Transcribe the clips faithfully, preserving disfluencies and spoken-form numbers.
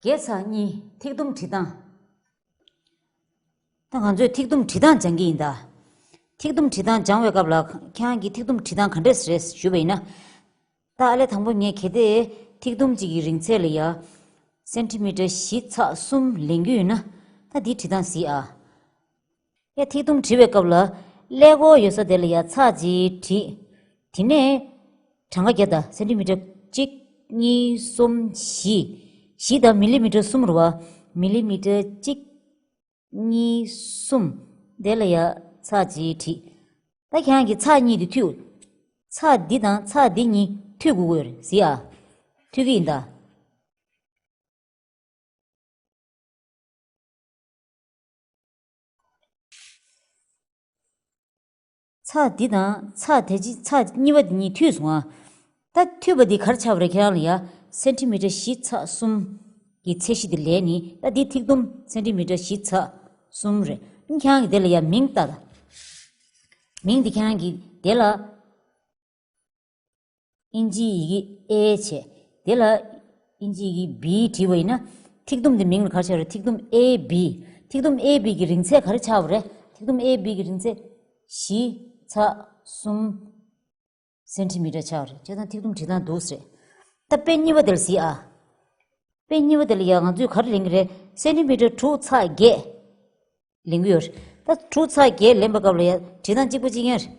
བརྒྱད་ཚེག་གཉིས། ཐིག་དུམ་བྲིས་སྟངས། ད་ང་ཚོས་ཐིག་དུམ་བྲིས་སྟངས་སྦྱང་གི་ཡིན་ད། ཐིག་དུམ་བྲིས་སྟངས་སྦྱང་བའི་སྐབས་ལ་ཁྱེད་རང་གིས་ཐིག་དུམ་བྲིས་སྟངས་ག་འདྲས་རེད་ཞུས་པ་ཡིན་ན། ད་ཨ་ལས་དང་པོ་ངས་གལ་ཏེ་ཐིག་དུམ་གཅིག་གི་རིང་ཚད་ལ་ཡ་སེན་ཏི་མི་ཊར་བཞི་ཚེག་གསུམ་ལེན་རྒྱུ་ཡོད་ན། ད་འདིའི་བྲིས་སྟངས་གཟིགས་ཨ། ཡ་ཐིག་དུམ་བྲི་བའི་སྐབས་ལ་ཀླད་ཀོར་ཡོད་ས་དེ་ལ་ཡ་ཚེག་ཅིག་བྲིས། དེ་ནས་གྲངས་ཀ་བརྒྱབ་ད་སེན་ཏི་མི་ཊར་གཅིག་གཉིས་གསུམ་བཞི། བཞི་དང་མི་ལི་མི་ཊར་གསུམ་རེད་བ། མི་ལི་མི་ཊར་གཅིག་གཉིས་གསུམ། དེ་ལ་ཡ་ཚེག་ཅིག་བྲིས། ད་ཁྱེད་རང་གིས་ཚེག་གཉིས་དེ་མཐུད། ཚེག་འདི་དང་ཚེག་འདི་གཉིས་མཐུད་དགོས་ཀྱི་ཡོད་རེད་གཟིགས་ཨ། མཐུད་ཀྱི་ཡིན་ད། ཚེག་འདི་དང་ཚེག་དེ་ཅི་ཚེག་གཉིས་པ་འདི་གཉིས་མཐུད་སོང་ཨ། ད་མཐུད་པ་འདི་ག་རེ་ཆགས་པ་རེད་ཁྱེད་རང་ལ་ཡ། སེན་ཏི་མི་ཊར་བཞི་ཚེག་གསུམ་གྱི་ཚད་གཞི་འདི་ལེན་ནི། ད་འདི་ཐིག་དུམ་སེན་ཏི་མི་ཊར་བཞི་ཚེག་གསུམ་རེད། ཁྱེད་རང་གིས་དེ་ལ་ཡ་མིང་བཏགས་ད། མིང་འདི་ཁྱེད་རང་གིས་དེ་ལ་ཨིན་ཇིའི་ཡི་གེ་ཨེ་བྱས། དེ་ལ་ཨིན་ཇིའི་ཡི་གེ་བི་བྲིས་པ་ཡིན་ན། ཐིག་དུམ་འདི་མིང་ལ་ག་རེ་ཆགས་རེད། ཐིག་དུམ་ཨེ་བི། ཐིག་དུམ་ཨེ་བི་གི་རིང་ཚད་ག་རེ་ཆགས་པ་རེད། ཐིག་དུམ་ཨེ་བི་གི་རིང་ཚད་བཞི་ཚེག་གསུམ་སེན་ཏི་མི་ཊར་ཆགས་རེད། བྱས་ཙང་ཐིག་དུམ་བྲིས་སྟངས་འདུག་སེ་རེད། ད་དཔེ་གཉིས་པ་དེ་ལ་གཟིགས་ཨ། དཔེ་གཉིས་པ་དེ་ལ་ཡ་ང་ཚོས་ག་རེ་ལེན་གྱི་རེད། སེན་ཏི་མི་ཊར་དྲུག་ཚེག་བརྒྱད་ལེན་གྱི་ཡོད་རེད། ད་དྲུག་ཚེག་བརྒྱད་ལེན་པའི་སྐབས་ལ་ཡ་བྲིས་སྟངས་གཅིག་པ་གཅིག་རྐྱང་རེད།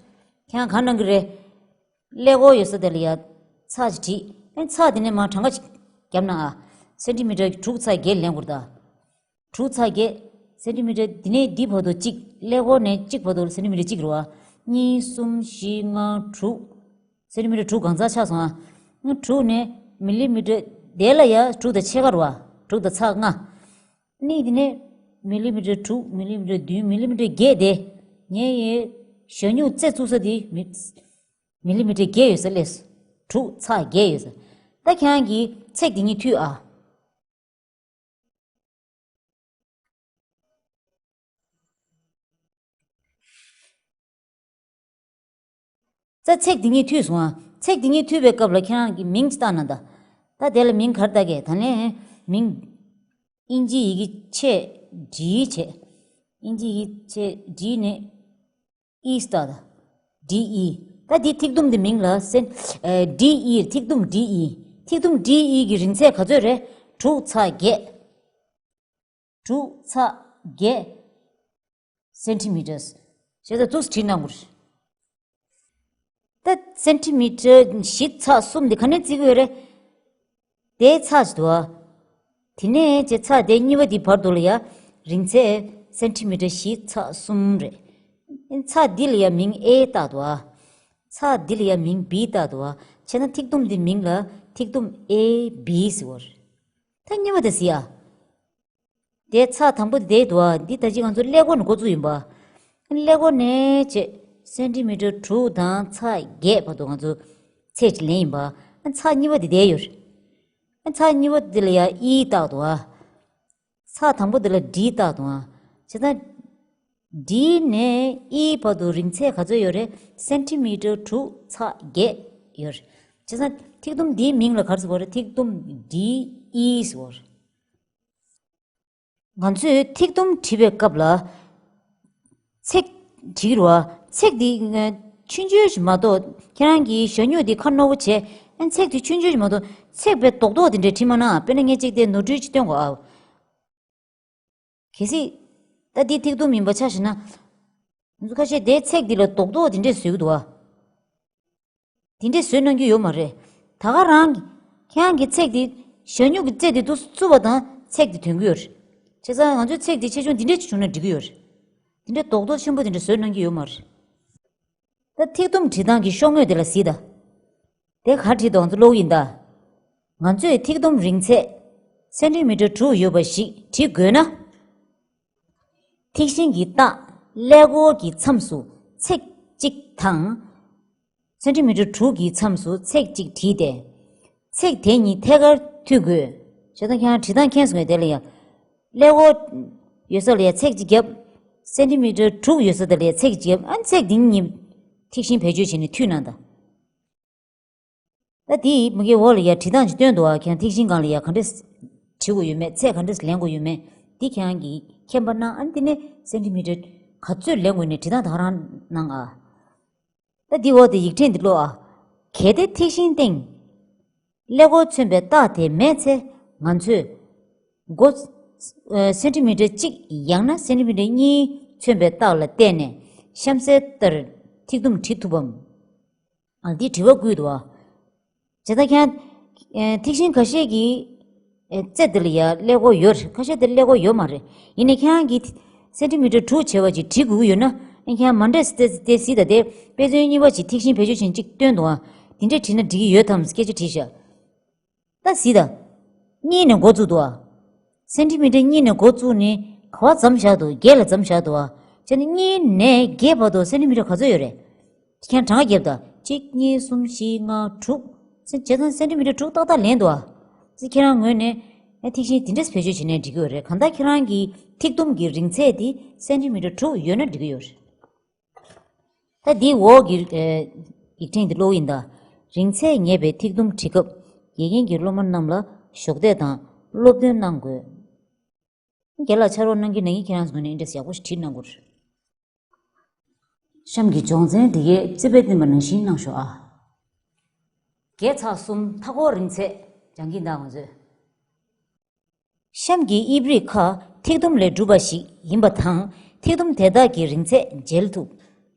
ཁྱེད་རང་གང་གནང་གི་རེད། ཀླད་ཀོར་ཡོད་ས་དེ་ལ་ཡ་ཚེག་ཅིག་བྲིས། ཨ་ནི་ཚེག་དེ་ནས་མར་གྲངས་ཀ་ཅིག་བརྒྱབ་ན་ཨ། སེན་ཏི་མི་ཊར་དྲུག་ཚེག་བརྒྱད་ལེན་དགོས་རེད་ད། དྲུག་ཚེག་བརྒྱད། སེན་ཏི་མི་ཊར་འདི་ནས་འདི་བར་དུ་གཅིག་ཀླད་ཀོར་ནས་གཅིག་བར་དུ་སེན་ཏི་མི་ཊར་གཅིག་རེད་བ། གཉིས་གསུམ་བཞི་ལྔ་དྲུག་སེན་ཏི་མི་ཊར་དྲུག་གང་ཚང་ཆགས་སོང་ཨ། དྲུག་ནས་མི་ལི་མི་ཊར་དེ་ལ་ཡ་དྲུག་དང་ཕྱེད་ཀ་རེད་བ། དྲུག་དང་ཚེག་ལྔ། གཉིས་དེ་ནས་མི་ལི་མི་ཊར་དྲུག་མི་ལི་མི་ཊར་བདུན་མི་ལི་མི་ཊར་བརྒྱད་དེ། ངའི་ཞ་སྨྱུག་རྩེ་བཙུགས་ས་དེ་མི་མི་ལི་མི་ཊར་བརྒྱད་ཡོད་ས་སླེབས་སོང་། དྲུག་ཚེག་བརྒྱད་ཡོད་ས། ད་ཁྱེད་རང་གིས་ཚེག་དེ་གཉིས་མཐུད་ཨ། ད་ཚེག་འདི་གཉིས་མཐུད་སོང་ཨ། ཚེག་འདི་གཉིས་མཐུད་པའི་སྐབས་ལ་ཁྱེད་རང་གིས་མིང་ཅིག་བཏགས་ན་ད། ད་དེ་ལ་མིང་ག་རེ་བཏགས་ཀྱི། ད་ལན་མིང་། ཨིན་ཇི་ཡི་གེ་ཆེ་ཌི་བྱས། ཨིན་ཇི་ཡི་གེ་ཆེ་ཌི་ནས་ཨི་བཏགས་ད། ཌི་ཨི། ད་འདི་ཐིག་དུམ་འདི་མིང་ལ་སེན་ཨེ་ཌི་ཨི། ཐིག་དུམ་ཌི་ཨི། ཐིག་དུམ་ཌི་ཨི་གི་རིང་ཚད་ག་ཚོད་རེད། དྲུག་ཚེག་བརྒྱད། དྲུག་ཚེག་བརྒྱད་སེན་ཏི་མི་ཊར། བྱས་ཙང་འདུག་སེ་བྲིས་གནང་དགོས། ད་སེན་ཏི་མི་ཊར་བཞི་ཚེག་གསུམ་འདི་ག་ནས་བརྩི་གི་ཡོད་རེད། དེའི་ཚེག་ཅིག་འདུག་ཨ། དེ་ནས་བྱས་ཚེག་དེ་གཉིས་པ་འདི་བར་དུ་ལ་ཡ་རིང་ཚད་སེན་ཏི་མི་ཊར་བཞི་ཚེག་གསུམ་རེད། ཚེག་འདི་ལ་ཡ་མིང་ཨེ་བཏགས་འདུག་ཨ། ཚེག་འདི་ལ་ཡ་མིང་བི་བཏགས་འདུག་ཨ། བྱས་ན་ཐིག་དུམ་འདི་མིང་ལ་ཐིག་དུམ་ཨེ་བི་ཟེར་བ་རེད། ད་གཉིས་པ་དེ་གཟིགས་ཨ། དེ་ཚེག་དང་པོ་དེ་འདུག་ཨ། འདི་ད་ཅི་ང་ཚོ་ཀླད་ཀོར་ནས་འགོ་བཙུགས་ཡིན་པ། ཀླད་ཀོར་ནས་བྱས་སེན་ཏི་མི་ཊར་དྲུག་དང་ཚེག་བརྒྱད་བར་དུ་ང་ཚོ་ཚེག་ཅིག་ལེན་ཡིན་པ། ཚེག་གཉིས་པ་དེ་བསྡད་ཡོད་རེད། ཚེག་གཉིས་པ་དེ་ལ་ཡ་ཨི་བཏགས་འདུག་ཨ། ཚེག་དང་པོ་དེ་ལ་ཌི་བཏགས་འདུག་ཨ། བྱས་ཙང་ཌི་ནས་ཨི་བར་དུ་རིང་ཚད་ག་ཚོད་ཡོད་རེད། སེན་ཏི་མི་ཊར་དྲུག་ཚེག་བརྒྱད་ཡོད་རེད། བྱས་ཙང་ཐིག་དུམ་འདིའི་མིང་ལ་ག་རེ་ཟེར་བ་རེད། ཐིག་དུམ་ཌི་ཨི་ཟེར་བ་རེད། ང་ཚོས་ཐིག་དུམ་བྲིས་པའི་སྐབས་ལ་ཚེག་བྲིས་རེད་བ། ཚེག་འདི་ཆུང་ཆུང་ཞིག་མ་གཏོགས། ཁྱེད་རང་གིས་ཞ་སྨྱུག་འདི་ཁ་རྣོ་པོ་བྱས། ཨ་ཚེག་འདི་ཆུང་ཆུང་ཞིག་མ་གཏོགས། ཚེག་དཔེ་རྡོག་རྡོག་དེ་འདྲས་བྲིས་མ་གནང་། དཔེར་ན་ངས་གཅིག་དེ་ནོར་འཁྲུལ་ཅིག་སྟོན་དགོས་ཨ། གལ་སྲིད་ད་འདི་ཐིག་དུམ་ཡིན་པ་ཆ་བཞག་ན། ང་ཚོ་ཁ་ཤས་དེའི་ཚེག་འདི་ལ་རྡོག་རྡོག་དེ་འདྲས་བཟོས་ཀྱི་འདུག་ཨ། དེ་འདྲས་བཟོས་གནང་རྒྱུ་ཡོད་མ་རེད། ད་ག་རང་གི་ཁྱེད་རང་གི་ཚེག་དེ་ཞ་སྨྱུག་གི་རྩེ་དེ་འདུག་བཙུགས་པ་དང་ཚེག་དེ་ཐོན་གྱི་ཡོད་རེད། བྱས་ཙང་ང་ཚོའི་ཚེག་དེ་ཆེ་ཆུང་འདི་འདྲས་ཅིག་བྱུང་ན་འགྲིག་གི་ཡོད་རེད། དེ་འདྲས་རྡོག་རྡོག་ཆེན་པོ་དེ་འདྲས་བཟོས་གནང་རྒྱུ་ཡོད་མ་རེད། ད་ཐིག་དུམ་བྲིས་སྟངས་ཀྱི་ཤོག་ངོས་དེ་ལ་གཟིགས་དང་། དེ་ག་བྲིས་འདུག་ང་ཚོ་ཀློག་གི་ཡིན་ད། ང་ཚོས་ཐིག་དུམ་རིང་ཚད་སེན་ཏི་མི་ཊར་དྲུག་ཡོད་པ་ཞིག་བྲི་དགོས་ན། ཐིག་ཤིང་གི་རྟགས་ཀླད་ཀོར་གྱི་མཚམས་སུ་ཚེག་གཅིག་དང་། སེན་ཏི་མི་ཊར་དྲུག་གི་མཚམས་སུ་ཚེག་གཅིག་བྲིས་ཏེ། ཚེག་དེ་གཉིས་ཐད་ཀར་མཐུད་དགོས། བྱས་ཙང་ཁྱེད་རང་བྲིས་སྟངས་མཁྱེན་སོང་ངས། དེ་ལ་ཡང་། ཀླད་ཀོར་ཡོད་ས་ལ་ཡང་ཚེག་གཅིག་བརྒྱབ། སེན་ཏི་མི་ཊར་དྲུག་ཡོད་ས་དེ་ལ་ཡང་ཚེག་གཅིག་བརྒྱབ། ཨ་ནི་ཚེག་དེ་གཉིས་ཐིག་ཤིང་བེད་སྤྱོད་བྱས་ནས་མཐུད་གནང་དང་། ད་དེ་མ་གིའི་འོག་ལ་ཡང་བྲིས་སྟངས་ཅིག་སྟོན་འདུག་ཨ། ཁྱེད་རང་ཐིག་ཤིང་སྒང་ལ་ཡང་ག་འདྲས་ བྲི་དགོས་ཡོད་མེད། ཚད་ག་འདྲས་ལེན་དགོས་ཡོད་མེད་འདི་ཁྱེད་རང་གིས་མཁྱེན་པ་གནང་། ཨ་ནི་དེ་ནས་སེན་ཊི་མི་ཊར་ག་ཚོད་ལེན་དགོས་ནས་བྲིས་སྟངས་ད་ག་རང་གནང་ཨ། ད་འདི་འོག་ཏུ་ཡིག་ཕྲེང་འདི་ཀློག་ཨ། གལ་ཏེ་ཐིག་ཤིང་སྟེང་ཀླད་ཀོར་མཚོན་པའི་རྟགས་དེ་མེད་ཚེ། ང་ཚོས་མགོ་ཨ་སེན་ཊི་མི་ཊར་གཅིག་ཡང་ན་སེན་ཊི་མི་ཊར་གཉིས་མཚོན་པའི་རྟགས་ལ་བརྟེན་ནས་གཤམ་གསལ་ལྟར་ཐིག་དུམ་བྲི་ཐུབ་བམ། ཨ། འདི་དྲི་བ་བསྐུལ་འདུག་ཨ། བྱས་ཙང་ཁྱེད་རང་ཨེ་ཐིག་ཤིང་ཁ་ཤས་ཀྱི་ཨེ་རྩེ་འདི་ལ་ཡ་ཀླད་ཀོར་ཡོད་རེད། ཁ་ཤས་དེ་ཀླད་ཀོར་ཡོད་མ་རེད། ཡིན་ནའི་ཁྱེད་རང་གིས་སེན་ཊི་མི་ཊར་དྲུག་བྱས་པ་ཅིག་བྲི་དགོས་ཀྱི་ཡོད་ན། ཨེ་ཁྱེད་རང་མ་འདྲེས་ཏེ་ཏེ་གཟིགས་དང་། དེ་དཔེ་མཚོན་གཉིས་པ་ཅིག་ཐིག་ཤིང་བེད་སྤྱོད་བྱས་ནས་གཅིག་སྟོན་འདུག་ཨ། དེ་འདྲས་བྲིས་ན་འགྲིག་གི་ཡོད་དམ་སྐད་ཆ་དྲིས་ཤག་ད་གཟིགས་དང་། གཉིས་ནས་འགོ་བཙུགས་འདུག་ཨ། སེན་ཊི་མི་ཊར་གཉིས་ནས་འགོ་བཙུགས་ནས་ག་པར་མཚམས་བཞག་འདུག་བརྒྱད་ལ་མཚམས་བཞག་འདུག་ཨ། བྱས་ན་གཉིས་ནས་བརྒྱད་བར་དུ་སེན་ཊི་མི་ཊར་ག་ཚོད་ཡོད་རེད། ཁྱེད་རང་གྲངས་ཀ་རྒྱབ་དང་། གཅིག་གཉིས། གསུམ། བཞི། ལྔ། དྲུག་བྱས་ཙང་སེན་ཊི་མི་ཊར་དྲུག་ཏག་ཏག་ལེན་འདུག་ཨ། ཙི་ཁྱེད་རང་ངོས་ནས་ཨེ་ཐིག་ཤིང་དེ་འདྲས་བེད་སྤྱོད་བྱས་ནས་འགྲིག་གི་ཡོད་རེད། གང་ལྟར་ཁྱེད་རང་གི་ཐིག་དུམ་གྱི་རིང་ཚད་དེ་སེན་ཊི་མི་ཊར་དྲུག་ཡོད་ན་འགྲིག་གི་ཡོད་རེད། ད་འདིའི་འོག་གི་ཨེ་ཡིག་ཕྲེང་འདི་ཀློག་ཡིན་ད། རིང་ཚད་ངེས་པའི་ཐིག་དུམ་བྲིས་སྐབས་དགེ་རྒན་གྱིས་སློབ་མ་རྣམས་ལ་གཞོགས་འདེགས་དང་སློབ་སྟོན་གནང་དགོས། རྒན་ལགས་ཕྱག་རོགས་གནང་གི་ན་ཡིན། ཁྱེད་རང་ཚོ་ནས་འདི་འདྲས་ཡག་པོ་ཞིག་བྲིས་གནང་དགོས། གཤམ་གྱི་སྦྱོང་ཚན་འདི་གའི་རྩིས་དཔེ་བསྟན་པ་ནང་བཞིན་གནང་ཤོག་ཨ། བརྒྱད་ཚེག་གསུམ། མཐའ་འཁོར་རིང་ཚད་སྦྱང་གི་ཡིན་ད་ང་ཚོས། གཤམ་གྱི་དབྱིབས་རིགས་ཁག་ཐིག་དུམ་ལས་གྲུབ་པ་ཞིག་ཡིན་པ་དང་། ཐིག་དུམ་དེ་དག་གི་རིང་ཚད་འཇལ་ཐུབ།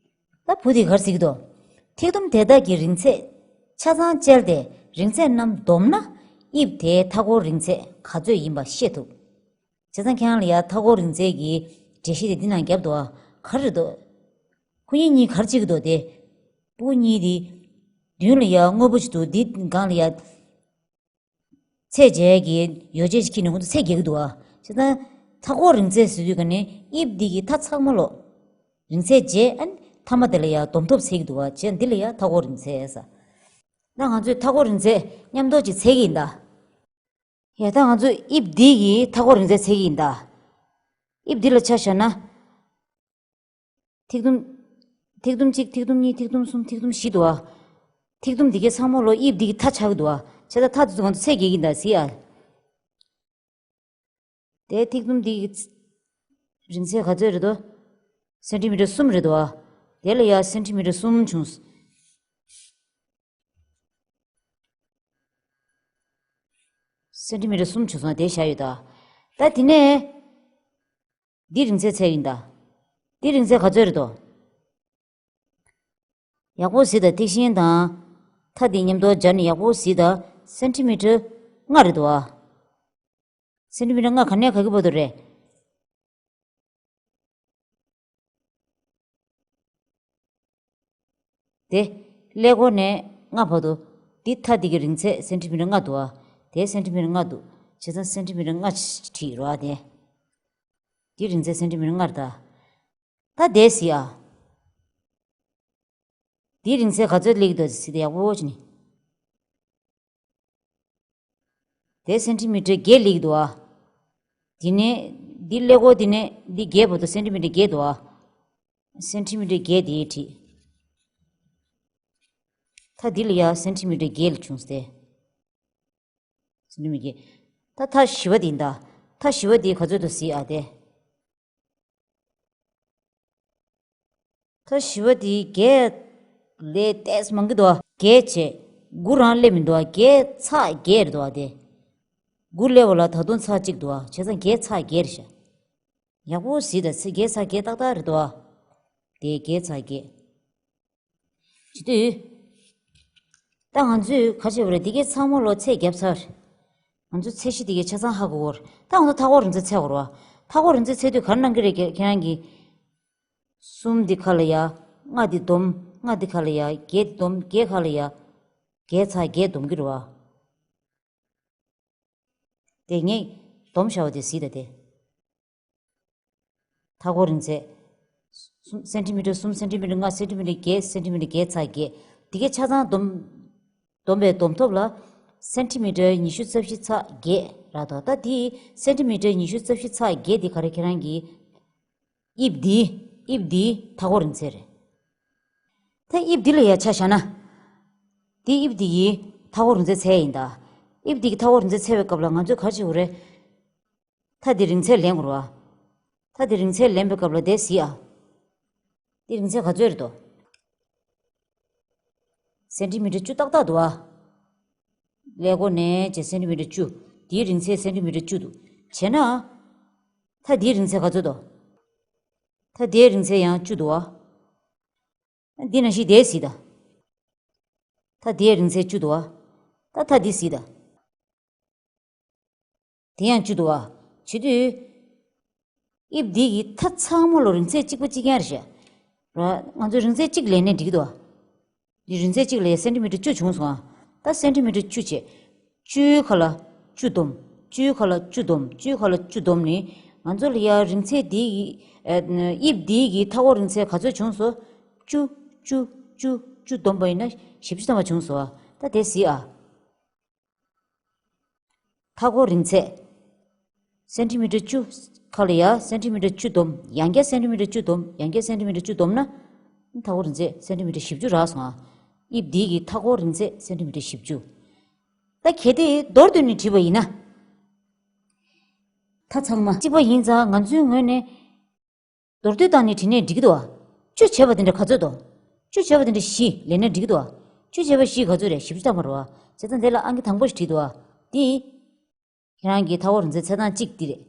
ད་བུ་དེ་ག་རེ་ཟེར་གྱི་འདུག་ཐིག་དུམ་དེ་དག་གི་རིང་ཚད་ཆ་ཚང་བཅལ་ཏེ་རིང་ཚད་རྣམས་བསྡོམས་ན་དབྱིབས་དེའི་མཐའ་འཁོར་རིང་ཚད་ག་ཚོད་ཡིན་པ་ཤེས་ཐུབ། བྱས་ཙང་ཁྱེད་རང་ལ་ཡ་མཐའ་འཁོར་རིང་ཚད་ཀྱི་འགྲེལ་བཤད་དེ་འདི་ནང་བརྒྱབ་འདུག་ཨ། ག་རེ་རེད་འདུག་ཁོ་གཉིས་གཉིས་ག་རེ་བྱེད་ཀྱི་འདུག་དེ། སྤུ་གུ་གཉིས་དེ་མདུན་ལ་ཡ་དངོས་པོ་ཞིག་འདུག་འདི་སྒང་ལ་ཡ་ཚད་འཇལ་གྱི་ཡོ་བྱད་ཅིག་འཁྱེར་ནས་ཁོང་ཚོ་ཚད་རྒྱག་གི་འདུག་ཨ། བྱས་ཙང་མཐའ་འཁོར་རིང་ཚད་ཟེར་དུས་ག་ནས་དབྱིབས་འདི་གི་མཐའ་ཚང་མ་ལོ་རིང་ཚད་བྱས། ཨ་ནི་མཐའ་མ་དེ་ལ་ཡ་བསྡོམས་ཐོབ་ཟེར་གྱི་འདུག་ཨ། བྱས་འདི་ལ་ཡ་མཐའ་འཁོར་རིང་ཚད་ཟེར། ད་ང་ཚོས་མཐའ་འཁོར་རིང་ཚད་མཉམ་དུ་ཅིག་ཚད་ཀྱི་ཡིན་ད། ཡ་ད་ང་ཚོས་དབྱིབས་འདི་གི་མཐའ་འཁོར་རིང་ཚད་ཚད་ཀྱི་ཡིན་ད། དབྱིབས་འདི་ལ་ཆ་བཞག་ན། ཐིག་དུམ། ཐིག་དུམ་གཅིག་ཐིག་དུམ་གཉིས། ཐིག་དུམ་གསུམ། ཐིག་དུམ་བཞི་འདུག་ཨ། ཐིག་དུམ་འདི་གའི་ཚང་མ་ལོ་དབྱིབས་འདི་གི་མཐའ་ཆགས་ཀྱི་འདུག་ཨ། བྱས་ཙང་མཐའ་དེ་ཚོ་ང་ཚོ་ཚད་རྒྱག་གི་ཡིན་ད་ཟེར་ཨ། དེ་ཐིག་དུམ་འདི་གི་རིང་ཚད་ག་ཚོད་རེད་དོ། སེན་ཊི་མི་ཊར་གསུམ་རེད་དོ་ཨ། དེ་ལ་ཡ་སེན་ཊི་མི་ཊར་གསུམ་བྱུང་། སེན་ཊི་མི་ཊར་གསུམ་བྱུང་སོང་། དེ་བཞག་ཡོད་ད། ད་དེ་ནས། འདི་རིང་ཚད་ཚད་ཡིན་ད། འདི་རིང་ཚད་ག་ཚོད་རེད་དོ། ཡག་པོ་གཟིགས་དང་། ཐིག་ཤིང་དང་མཐའ་འདི་མཉམ་དུ་སྦྱར་ནས་ཡག་པོ་གཟིགས་དང་། སེན་ཊི་མི་ཊར་ལྔ་རེད་དོ་ཨ། སེན་ཊི་མི་ཊར་ལྔ་ག་ནས་ག་གི་བར་དུ་རེད། དེ་ཀླད་ཀོར་ནས་ལྔ་བར་དུ། འདི་མཐའ་འདི་གི་རིང་ཚད་སེན་ཊི་མི་ཊར་ལྔ་འདུག་ཨ། དེ་སེན་ཊི་མི་ཊར་ལྔ་འདུག་བྱས་ཙང་སེན་ཊི་མི་ཊར་ལྔ་བྲིས་རོགས་ཨ། དེ། འདི་རིང་ཚད་སེན་ཊི་མི་ཊར་ལྔ་རེད་ད། ད་དེ་གཟིགས་ཨ། འདིའི་རིང་ཚད་ག་ཚོད་སླེབས་ཀྱི་འདུག་ཟེར་ཏེ་ཡག་པོ་བྱས་ནས། དེ་སེན་ཊི་མི་ཊར་བརྒྱད་སླེབས་ཀྱི་འདུག་ཨ། དེ་ནས་འདི་ཀླད་ཀོར་དེ་ནས་འདི་བརྒྱད་བར་དུ་སེན་ཊི་མི་ཊར་བརྒྱད་འདུག་ཨ། སེན་ཊི་མི་ཊར་བརྒྱད་དེ་བྲིས། མཐའ་འདི་ལ་ཡ་སེན་ཊི་མི་ཊར་བརྒྱད་ལ་བྱུང་སྟེ། སེན་ཊི་མི་ཊར་བརྒྱད། ད་མཐའ་བཞི་པ་དེ་ཡིན་ད། མཐའ་བཞི་པ་དེ་ག་ཚོད་འདུག་གཟིགས་ཨ་དེ། མཐའ་བཞི་པ་དེ་བརྒྱད་ལས་ཏོག་ཙམ་མང་གི་འདུག་ཨ། བརྒྱད་བྱས། དགུ་རང་སླེབས་མི་འདུག་ཨ། བརྒྱད་ཚེག་བརྒྱད་རེད་འདུག་ཨ་དེ། དགུ་སླེབས་པ་ལ་ད་དུང་ཚེག་གཅིག་འདུག་ཨ། བྱས་ཙང་བརྒྱད་ཚེག་བརྒྱད་རེད་ཤག་ཡག་པོ་གཟིགས་དང་། ཚེག་བརྒྱད་ཚེག་བརྒྱད་ཏག་ཏག་རེད་འདུག་ཨ། དེ་བརྒྱད་ཚེག་བརྒྱད། བྱེད་དུས། ད་ང་ཚོས་ག་རེ་བྱས་པ་རེད། འདི་གའི་ཚང་མ་ལོ་ཚད་བརྒྱབ་ཚར། ང་ཚོ་ཚད་གཞི་འདི་གའི་ཆ་ཚང་ཧ་གོ་གི་རེད། ད་ང་ཚོ་མཐའ་འཁོར་རིང་ཚད་ཚད་དགོས་རེད་བ། མཐའ་འཁོར་རིང་ཚད་ཚད་དུས་ག་རེ་གནང་གི་རེད། ཁྱེད་རང་གིས། གསུམ་འདི་ཁ་ལ་ཡ། ལྔ་འདི་བསྡོམས། ལྔ་འདི་ཁ་ལ་ཡ། བརྒྱད་འདི་བསྡོམས། བརྒྱད་ཁ་ལ་ཡ། བརྒྱད་ཚེག་བརྒྱད་བསྡོམས་ཀྱི་རེད་བ། དེ་ངས་སྡོམ་བཞག་པ་དེ་གཟིགས་དང་དེ། མཐའ་འཁོར་རིང་ཚད། གསུམ། སེན་ཊི་མི་ཊར་གསུམ། སེན་ཊི་མི་ཊར་ལྔ། སེན་ཊི་མི་ཊར་བརྒྱད། སེན་ཊི་མི་ཊར་བརྒྱད་ཚེག་བརྒྱད། འདི་གའི་ཆ་ཚང་བསྡོམས། བསྡོམས་པའི་བསྡོམས་ཐོབ་ལ། སེན་ཊི་མི་ཊར་ཉི་ཤུ་རྩ་བཞི་ཚེག་བརྒྱད་རག་འདུག་ད་འདི་སེན་ཊི་མི་ཊར་ཉི་ཤུ་རྩ་བཞི་ཚེག་བརྒྱད་འདི་ག་རེ་ཁྱེད་རང་གིས། དབྱིབས་འདི། དབྱིབས་འདིའི་མཐའ་འཁོར་རིང་ཚད་རེད། ད་དབྱིབས་འདི་ལ་ཡ་ཆ་བཞག་ན། འདི་དབྱིབས་འདི་ཡི་མཐའ་འཁོར་རིང་ཚད་ཚད་ཡིན་ད། དབྱིབས་འདི་གི་མཐའ་འཁོར་རིང་ཚད་འཚོལ་བའི་སྐབས་ལ་ང་ཚོས་ག་རེ་བྱེད་དགོས་རེད། མཐའ་འདི་རིང་ཚད་ལེན་དགོས་རེད་བ། མཐའ་འདི་རིང་ཚད་ལེན་པའི་སྐབས་ལ་དེ་གཟིགས་ཨ། འདི་རིང་ཚད་ག་ཚོད་རེད་དོ། སེན་ཏི་མི་ཊར་བཅུ་ཏག་ཏག་འདུག་ཨ། ཀླད་ཀོར་ནས་བྱས་སེན་ཏི་མི་ཊར་བཅུ། འདིའི་རིང་ཚད་སེན་ཏི་མི་ཊར་བཅུ་འདུག་བྱས་ན། མཐའ་འདིའི་རིང་ཚད་ག་ཚོད་དོ། མཐའ་འདིའི་རིང་ཚད་ཡང་བཅུ་འདུག་ཨ། འདི་ནང་བཞིན་དེ་གཟིགས་དང་། མཐའ་འདིའི་རིང་ཚད་བཅུ་འདུག་ཨ། ད་མཐའ་འདི་གཟིགས་དང་། དེ་ཡང་བཅུ་འདུག་ཨ། བྱེད་དུས། དབྱིབས་འདི་གི་མཐའ་ཚང་མ་ལོ་རིང་ཚད་གཅིག་པ་གཅིག་རྐྱང་རེད་ཤག་ར། ང་ཚོས་རིང་ཚད་གཅིག་ལེན་ནས་འགྲིག་གི་འདུག་ཨ། འདི་རིང་ཚད་གཅིག་ལ་ཡ་སེན་ཏི་མི་ཊར་བཅུ་བྱུང་སོང་ཨ། ད་སེན་ཏི་མི་ཊར་བཅུ་བྱས། བཅུའི་ཁ་ལ་བཅུ་བསྡོམས། བཅུའི་ཁ་ལ་བཅུ་བསྡོམས། བཅུའི་ཁ་ལ་བཅུ་བསྡོམས་ནི། ང་ཚོ་ལ་ཡ་རིང་ཚད་འདི་ཡི། ཨ། དབྱིབས་འདི་གི་མཐའ་འཁོར་རིང་ཚད་ག་ཚོད་བྱུང་སོང་། བཅུ། བཅུ། བཅུ། བཅུ་བསྡོམས་པ་ཡིན་ན་བཞི་བཅུ་ཐམ་པ་བྱུང་སོང་ཨ། ད་དེ་གཟིགས་ཨ། མཐའ་འཁོར་རིང་ཚད། སེན་ཏི་མི་ཊར་བཅུ། ཁ་ལ་ཡ་སེན་ཏི་མི་ཊར་བཅུ་བསྡོམས། ཡང་བསྐྱར་སེན་ཏི་མི་ཊར་བཅུ་བསྡོམས། ཡང་བསྐྱར་སེན་ཏི་མི་ཊར་བཅུ་བསྡོམས་ན། མཐའ་འཁོར་རིང་ཚད་སེན་ཏི་མི་ཊར་བཞི་བཅུ་རག་སོང་ཨ། དབྱིབས་འདི་གི་མཐའ་འཁོར་རིང་ཚད་སེན་ཏི་མི་ཊར་བཞི་བཅུ། ད་གལ་ཏེ་མདོར་བསྡུས་ནས་བྲིས་པ་ཡིན་ན། མཐའ་ཚང་མ་གཅིག་པ་ཡིན་ཙང་ང་ཚོའི་ངོས་ནས། མདོར་བསྡུས་བཏང་ནས་བྲིས་ནས་འགྲིག་གི་འདུག་ཨ། བཅུ་བྱས་པ་དེ་འདྲ་ག་ཚོད་འདུག་བཅུ་བྱས་པ་དེ་འདྲ་བཞི་ལེན་ན་འགྲིག་གི་འདུག་ཨ། བཅུ་བྱས་པ་བཞི་ག་ཚོད་རེད། བཞི་བཅུ་ཐམ་པ་རེད་བ། བྱས་ཙང་དེ་ལ་ཨང་ཀི་དང་པོ་ཞིག་བྲིས་འདུག་ཨ། འདི། ཁྱེད་རང་གི་མཐའ་འཁོར་རིང་ཚད་འཚོལ་སྟངས་གཅིག་འདི་རེད།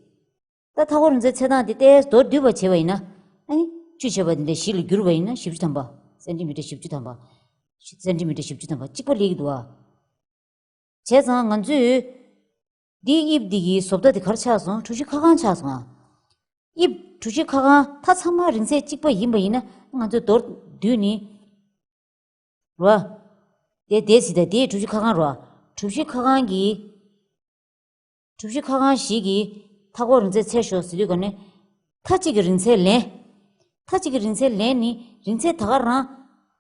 ད་མཐའ་འཁོར་རིང་ཚད་འཚོལ་སྟངས་དེ་ཏོག་ཙམ་མདོར་བསྡུས་པ་བྱས་པ་ཡིན་ན། ཨ་ནི། བཅུ་བྱས་པ་དེ་འདྲ་བཞི་ལ་བསྒྱུར་བ་ཡིན་ན་བཞི་བཅུ་ཐམ་པ། སེན་ཏི་མི་ཊར་བཞི་བཅུ་ཐམ་པ། སེན་ཏི་མི་ཊར་བཞི་བཅུ་ཐམ་པ་གཅིག་པ་སླེབས་ཀྱི་འདུག་ཨ། བྱས་ཙང་ང་ཚོས། འདིའི་དབྱིབས་འདི་གི་བཟོ་ལྟ་དེ་ག་རེ་ཆགས་སོང་། གྲུ་བཞི་ཁ་སྒང་ཆགས་སོང་ཨ། དབྱིབས་གྲུ་བཞི་ཁ་སྒང་མཐའ་ཚང་མ་རིང་ཚད་གཅིག་པ་ཡིན་པ་ཡིན་ན་ང་ཚོས་མདོར་བསྡུས་ནི། རོ། དེ་དེ་སྲིད་ད་དེའི་གྲུ་བཞི་ཁ་སྒང་རོ། གྲུ་བཞི་ཁ་སྒང་གི། གྲུ་བཞི་ཁ་སྒང་ཞིག་གི་མཐའ་འཁོར་རིང་ཚད་འཚོལ་ཤོག་ཟེར་དུས་ག་ནས། མཐའ་གཅིག་གི་རིང་ཚད་ལེན། མཐའ་གཅིག་གི་རིང་ཚད་ལེན་ནི་རིང་ཚད་ད་ག་རང་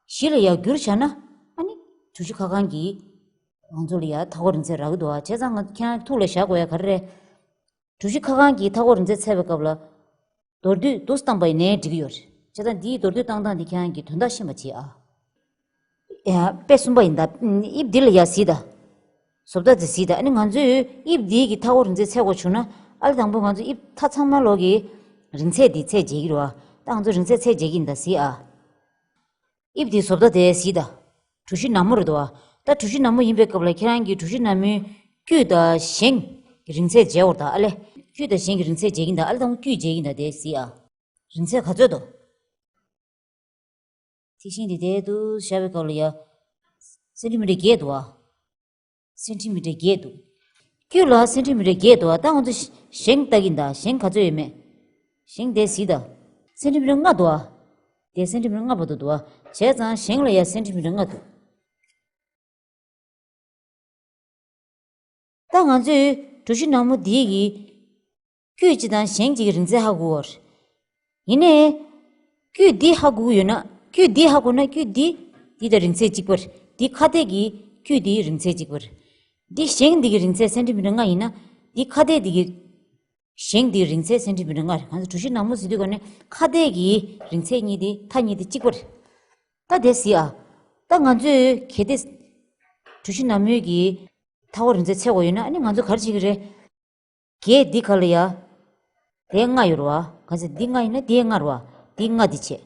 བཞི་ལ་ཡར་བསྒྱུར་བྱས་ན། ཨ་ནི་གྲུ་བཞི་ཁ་སྒང་གི་ང་ཚོ་ལ་ཡ་མཐའ་འཁོར་རིང་ཚད་རག་གི་འདུག་ཨ། བྱས་ཙང་ང་ཁྱེད་རང་ཐུགས་ལ་བཞག་དགོས་ཡ་ག་རེ་རེད། གྲུ་བཞི་ཁ་སྒང་གི་མཐའ་འཁོར་རིང་ཚད་འཚོལ་བའི་སྐབས་ལ། མདོར་བསྡུས་འདུག་སེ་བཏང་པ་ཡིན་ནའི་འགྲིག་གི་ཡོད་རེད། བྱས་ཙང་འདིའི་མདོར་བསྡུས་བཏང་སྟངས་འདི་ཁྱེད་རང་གིས་དོན་དག་ཤེས་པ་བྱེད་ཨ། ཡ། དཔེ་གསུམ་པ་ཡིན་ད། དབྱིབས་འདི་ལ་ཡ་གཟིགས་ད། བཟོ་ལྟ་འདི་གཟིགས་ད། ཨ་ནི་ང་ཚོས་དབྱིབས་འདི་གི་མཐའ་འཁོར་རིང་ཚད་འཚོལ་དགོས་བྱུང་ན། ཨ་ལས་དང་པོ་ང་ཚོ་དབྱིབས་མཐའ་ཚང་མ་ལོག་གི་རིང་ཚད་འདི་འཚོལ་བྱེད་ཀྱི་རེད་བ། ད་ང་ཚོ་རིང་ཚད་འཚོལ་བྱེད་ཀྱི་ཡིན་ད་གཟིགས་ཨ། དབྱིབས་དེའི་བཟོ་ལྟ་དེ་གཟིགས་དང་། གྲུ་བཞི་ནག་མོ་རེད་དོ། ད་གྲུ་བཞི་ནག་མོ་ཡིན་པའི་སྐབས་ལ་ཁྱེད་རང་གིས་གྲུ་བཞི་ནག་མོའི་དཀྱུས་དང་བཞེངས་ཀྱི་རིང་ཚད་འཇལ་བར་དང་ཨ་ལས། དཀྱུས་དང་བཞེངས་ཀྱི་རིང་ཚད་འཇལ་གྱིན་དང་ཨ་ལས་དང་དཀྱུས་འཇལ་གྱིན་དང་དེ་གཟིགས་ཨ། རིང་ཚད་ག་ཚོད་དོ། ཐིག་ཤིང་དེ་དེ་དུ་བཞག་པའི་སྐབས་ལ་ཡ། སེན་ཏི་མི་ཊར་བརྒྱད་འདུག་ཨ། སེན་ཏི་མི་ཊར་བརྒྱད་འདུག་དཀྱུས་ལ་སེན་ཏི་མི་ཊར་བརྒྱད་འདུག་ཨ། ད་ང་ཚོ་བཞེངས་ལྟ་གིན་ད་བཞེངས་ག་ཚོད་ཡོད་མེད། བཞེངས་དེ་གཟིགས་ད། སེན་ཏི་མི་ཊར་ལྔ་འདུག་ཨ། དེ་སེན་ཏི་མི་ཊར་ལྔ་བར་དུ་འདུག་ཨ། བྱས་ཙང་བཞེངས་ལ་ཡ་སེན་ཏི་མི་ཊར་ལྔ་འདུག་ད་ང་ཚོས་གྲུ་བཞི་ནག་མོ་འདིའི་གི་དཀྱུས་གཅིག་དང་བཞེངས་གཅིག་གི་རིང་ཚད་ཧ་གོ་བ་རེད། ཡིན་ནའི། དཀྱུས་འདི་ཧ་གོ་གི་ཡོད་ན། དཀྱུས་འདི་ཧ་གོ་ན་དཀྱུས་འདི། འདི་དང་རིང་ཚད་གཅིག་པ་རེད། འདི་ཁ་གཏད་ཀྱི་དཀྱུས་འདིའི་རིང་ཚད་གཅིག་པ་རེད། འདི་བཞེངས་འདི་གི་རིང་ཚད་སེན་ཏི་མི་ཊར་ལྔ་ཡིན་ན། འདི་ཁ་གཏད་འདི་གི་བཞེངས་འདི་གི་རིང་ཚད་སེན་ཏི་མི་ཊར་ལྔ་རེད། གང་ཟེར་གྲུ་བཞི་ནག་མོ་ཟེར་དུས་ག་ནས་ཁ་གཏད་ཀྱི་རིང་ཚད་གཉིས་དེ་མཐའ་གཉིས་དེ་གཅིག་པ་རེད། ད་དེ་གཟིགས་ཨ། ད་ང་ཚོས་གལ་ཏེ། གྲུ་བཞི་ནག་མོའི་གི་མཐའ་འཁོར་རིང་ཚད་འཚོལ་དགོས་ཡོད་ན་ཨ་ནི་ང་ཚོ་ག་རེ་བྱེད་ཀྱི་རེད། བརྒྱད་འདི་ག་ལ་ཡ། དེ་ལྔ་ཡོད་རེད་བ། གང་ཟེར་འདི་ལྔ་ཡིན་ན་དེ་ལྔ་རེད་བ། འདི་ལྔ་འདི་བྱས།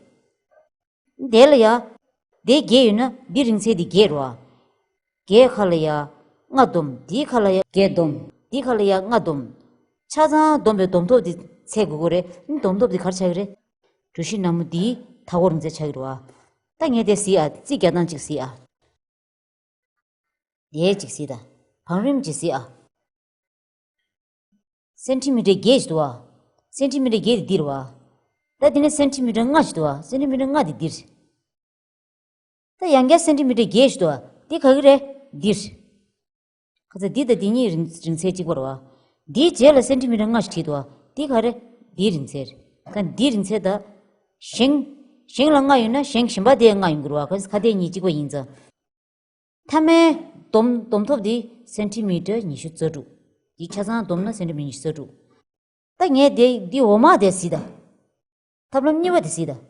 དེ་ལ་ཡ། དེ་བརྒྱད་ཡོད་ན་འདི་རིང་ཚད་འདི་བརྒྱད་རེད་བ། བརྒྱད་ག་ལ་ཡ། ལྔ་བསྡོམས། འདི་ག་ལ་ཡ་བརྒྱད་བསྡོམས། འདི་ག་ལ་ཡ་ལྔ་བསྡོམས། ཆ་ཚང་བསྡོམས་པའི་བསྡོམས་ཐོབ་འདི་འཚོལ་དགོས་ཀྱི་རེད། ཨ་ནི་བསྡོམས་ཐོབ་འདི་ག་རེ་ཆགས་ཀྱི་རེད། གྲུ་བཞི་ནག་མོ་འདིའི་མཐའ་འཁོར་རིང་ཚད་ཆགས་ཀྱི་རེད་བ། ད་ངས་དེ་གཟིགས་ཨ། རྩིས་རྒྱག་སྟངས་གཅིག་གཟིགས་ཨ། དེ་གཅིག་གཟིགས་དང་། བང་རིམ་གཅིག་གཟིགས་ཨ། སེན་ཏི་མི་ཊར་བརྒྱད་ཅིག་འདུག་ཨ། སེན་ཏི་མི་ཊར་བརྒྱད་དེ་འདིར་བ། ད་དེ་ནས་སེན་ཏི་མི་ཊར་ལྔ་ཅིག་འདུག་ཨ། སེན་ཏི་མི་ཊར་ལྔ་དེ་འདིར། ད་ཡང་བསྐྱར་སེན་ཏི་མི་ཊར་བརྒྱད་ཅིག་འདུག་ཨ། འདི་ག་གི་རེད། འདིར། ཁ་ཚ་འདི་དང་འདི་གཉིས་རིང་རིང་ཚད་གཅིག་པ་རེད་བ། འདིའི་རྗེས་ལ་སེན་ཏི་མི་ཊར་ལྔ་ཞིག་བྲིས་འདུག་བ། འདི་ག་རེ། འདིའི་རིང་ཚད་རེད། ད་འདིའི་རིང་ཚད་ད། བཞེངས། བཞེངས་ལ་ལྔ་ཡོད་ན་བཞེངས་གཞན་པ་དེ་ལྔ་ཡོང་གི་རེད་བ། ག་ཁ་གཏད་གཉིས་གཅིག་པ་ཡིན་ཙང་། མཐའ་མའི་བསྡོམས་བསྡོམས་ཐོབ་འདི་སེན་ཏི་མི་ཊར་ཉི་ཤུ་རྩ་དྲུག་འདི་ཆ་ཚང་བསྡོམས་ན་སེན་ཏི་མི་ཊར་ཉི་ཤུ་རྩ་དྲུག་ད་ངས་དེ་འདི་འོག་མ་དེ་གཟིགས་དང་། ཐབས་ལམ་གཉིས་པ་དེ་གཟིགས་དང་།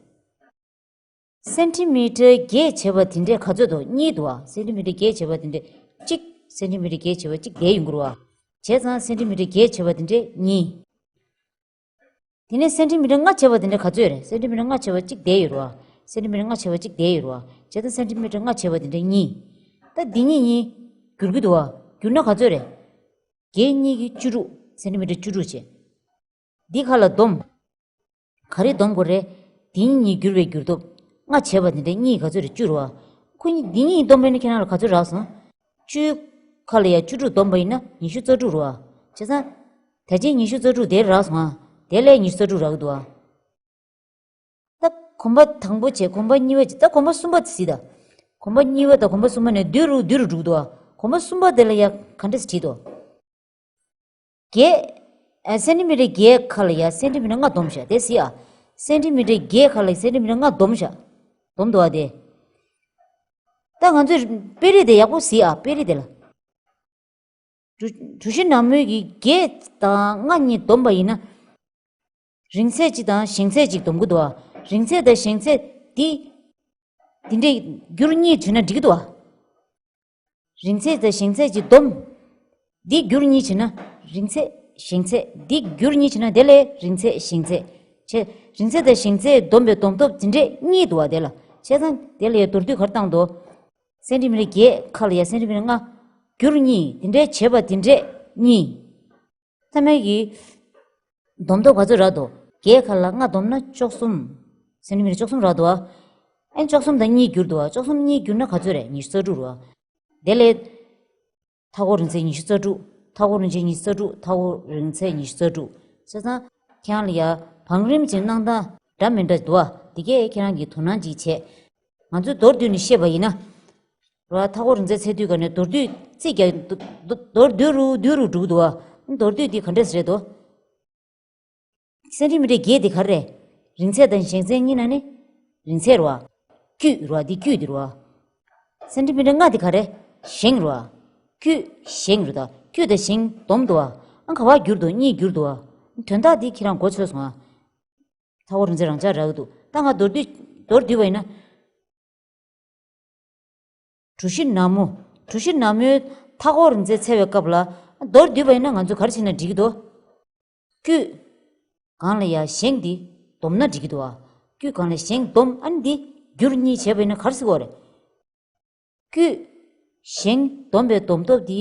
སེན་ཏི་མི་ཊར་བརྒྱད་བྱས་པ་དེ་འདྲས་ག་ཚོད་འདུག་གཉིས་འདུག་བ། སེན་ཏི་མི་ཊར་བརྒྱད་བྱས་པ་དེ་འདྲས་གཅིག་སེན་ཊི་མི་ཊར་བརྒྱད་བྱས་པ་གཅིག་བསྡད་ཡོང་གི་རེད་བ། བྱས་ཙང་སེན་ཊི་མི་ཊར་བརྒྱད་བྱས་པ་དེ་འདྲས་གཉིས། དེ་ནས་སེན་ཊི་མི་ཊར་ལྔ་བྱས་པ་དེ་འདྲས་ག་ཚོད་རེད། སེན་ཊི་མི་ཊར་ལྔ་བྱས་པ་གཅིག་བསྡད་ཡོད་རེད་བ། སེན་ཊི་མི་ཊར་ལྔ་བྱས་པ་གཅིག་བསྡད་ཡོད་རེད་བ། བྱས་ཙང་སེན་ཊི་མི་ཊར་ལྔ་བྱས་པ་དེ་འདྲས་གཉིས། ད་འདི་གཉིས་གཉིས་བསྒྱུར་གྱི་འདུག་བ། བསྒྱུར་ན་ག་ཚོད་རེད། བརྒྱད་གཉིས་ཀྱི་བཅུ་དྲུག་སེན་ཊི་མི་ཊར་བཅུ་དྲུག་བྱས། འདི་ཁ་ལ་བསྡོམས། ག་རེ་སྡོམ་དགོས་རེད། འདི་གཉིས་བསྒྱུར་བའི་བསྒྱུར་སྟོབས། ལྔ་བྱས་པ་དེ་འདྲ་གཉིས་ག་ཚོད་རེད། བཅུ་རེད་བ། ཁོ་གཉིས་འདི་གཉིས་སྡོམ་པས་ན་ཁྱེད་རང་ལ་ག་ཚོད་རག་སོང་། བཅུ་ཁ་ལ་ཡ་བཅུ་དྲུག་སྡོམ་པ་ཡིན་ན་ཉི་ཤུ་རྩ་དྲུག་རེད་བ། བྱས་ཙང་། ད་ཅི་ཉི་ཤུ་རྩ་དྲུག་དེ་རག་སོང་ཨ། དེ་ལས་ཉི་ཤུ་རྩ་དྲུག་རག་གི་འདུག་ཨ། ད་གོམ་པ་དང་པོ་བྱས་གོམ་པ་གཉིས་པ་བྱས། ད་གོམ་པ་གསུམ་པ་དེ་གཟིགས་དང་། གོམ་པ་གཉིས་པ་དང་གོམ་པ་གསུམ་པ་ནས་བསྡུས་རུ་བསྡུས་རུ་འགྲོ་གི་འདུག་ཨ། གོམ་པ་གསུམ་པ་དེ་ལ་ཡ་ག་འདྲས་བྲིས་འདུག་བརྒྱད། ཨ། སེན་ཊི་མི་ཊར་བརྒྱད་ཁ་ལ་ཡ་སེན་ཊི་མི་ཊར་ལྔ་བསྡོམས་བཞག་དེ་གཟིགས་ཨ། སེན་ཊི་མི་ཊར་བརྒྱད་ཁ་ལ་སེན་ཊི་མི་ཊར་ལྔ་བསྡོམས་བཞག་བསྡོམས་འདུག་ཨ་དེ། ད་ང་ཚོས་དཔེ་རིས་དེ་ཡག་པོ་གཟིགས་ཨ། དཔེ་རིས་དེ་ལ། གྲུ་གྲུ་བཞི་ནང་མོལ་གྱི་བརྒྱད་དང་ལྔ་གཉིས་བསྡོམས་པ་ཡིན་ན། རིང་ཚད་གཅིག་དང་བཞེངས་ཚད་གཅིག་བསྡོམ་གྱི་འདུག་ཨ། རིང་ཚད་དང་བཞེངས་ཚད་འདི། འདི་འདྲས་བསྒྱུར་གཉིས་བྱས་ན་འགྲིག་གི་འདུག་ཨ། རིང་ཚད་དང་བཞེངས་ཚད་ཀྱི་བསྡོམས། འདི་བསྒྱུར་གཉིས་བྱས་ན། རིང་ཚད། བཞེངས་ཚད། འདི་བསྒྱུར་གཉིས་བྱས་ན་དེ་ལས་རིང་ཚད་བཞེངས་ཚད། བྱས། རིང་ཚད་དང་བཞེངས་ཚད་བསྡོམས་པའི་བསྡོམས་སྟོབས་འདི་འདྲས་གཉིས་འདུག་བ་དེ་ལ། བྱས་ཙང་དེ་ལ་ཡ་མདོར་བསྡུས་ག་རེ་བཏང་འདུག་སེན་ཊི་མི་ཊར་བརྒྱད་ཁ་ལ་ཡ་སེན་ཊི་མི་ཊར་ལྔ། བསྒྱུར་གཉིས་འདི་འདྲས་བྱས་པ་འདི་འདྲས་གཉིས། མཐའ་མའི་གི་བསྡོམས་སྟོབས་ག་ཚོད་རག་འདུག་བརྒྱད་ཁ་ལ་ལྔ་བསྡོམས་ན་བཅུ་གསུམ། སེན་ཊི་མི་ཊར་བཅུ་གསུམ་རག་འདུག་ཨ། ཨེ་བཅུ་གསུམ་དང་གཉིས་བསྒྱུར་འདུག་ཨ། བཅུ་གསུམ་གཉིས་བསྒྱུར་ན་ག་ཚོད་རེད། ཉི་ཤུ་རྩ་དྲུག་རེད་བ། དེ་ལས། མཐའ་འཁོར་རིང་ཚད་ཉི་ཤུ་རྩ་དྲུག་མཐའ་འཁོར་རིང་ཚད་ཉི་ཤུ་རྩ་དྲུག་མཐའ་འཁོར་རིང་ཚད་ཉི་ཤུ་རྩ་དྲུག་བྱས་ཙང་། ཁྱེད་རང་ལ་ཡ་བང་རིམ་གྱི་སྣང་སྟངས་འདྲ་མི་འདྲ་འདུག་ཨ། འདི་གས་ཁྱེད་རང་གིས་དོ་སྣང་ཅིག་བྱས། ང་ཚོས་མདོར་བསྡུས་ནས་བཤད་པ་ཡིན་ན། ར། མཐའ་འཁོར་རིང་ཚད་ཚད་བསྡུས་སྒང་ནས་མདོར་བསྡུས་རྩིས་རྒྱག་མདོ་མདོ་མདོར་བསྡུས་རུ་བསྡུས་རུ་འགྲོ་གི་འདུག་བ། མདོར་བསྡུས་འདི་ག་འདྲས་རེད་དོ། སེན་ཊི་མི་ཊར་བརྒྱད་འདི་ག་རེ་རེད། རིང་ཚད་དང་བཞེངས་ཚད་གཉིས་ནང་ནས་རིང་ཚད་རེད་བ། དཀྱུས་རེད་བ། འདི་དཀྱུས་འདི་རེད་བ། སེན་ཊི་མི་ཊར་ལྔ་འདི་ག་རེ་བཞེངས་རེད་བ། དཀྱུས་བཞེངས་རེད་ད། དཀྱུས་དང་བཞེངས་བསྡོམས་འདུག་བ། ཨ། ག་པར་བསྒྱུར་འདུག་གཉིས་བསྒྱུར་འདུག་བ། དོན་དག་འདི་ཁྱེད་རང་མགོ་ཚོས་སོང་ཨ། མཐའ་འཁོར་རིང་ཚད་རང་འཇགས་རག་གི་འདུག་ད་ང་མདོར་བསྡུས་མདོར་བསྡུས་པ་ཡིན་ན། གྲུ་བཞི་ནང་མོལ། གྲུ་བཞི་ནང་མོལ་མཐའ་འཁོར་རིང་ཚད་འཚོལ་བའི་སྐབས་ལ། མདོར་བསྡུས་པ་ཡིན་ན་ང་ཚོས་ག་རེ་བྱས་ན་འགྲིག་གི་འདུག་དཀྱུས་སྒང་ལ་ཡ་བཞེངས་འདི་བསྡོམས་ན་འགྲིག་གི་འདུག་བ། དཀྱུས་སྒང་ལ་བཞེངས་བསྡོམས། ཨ་ནི་འདི་བསྒྱུར་གཉིས་བྱས་པ་ཡིན་ན་ག་རེ་ཟེར་དགོས་རེད། དཀྱུས་བཞེངས་བསྡོམས་པའི་བསྡོམས་སྟོབས་འདི་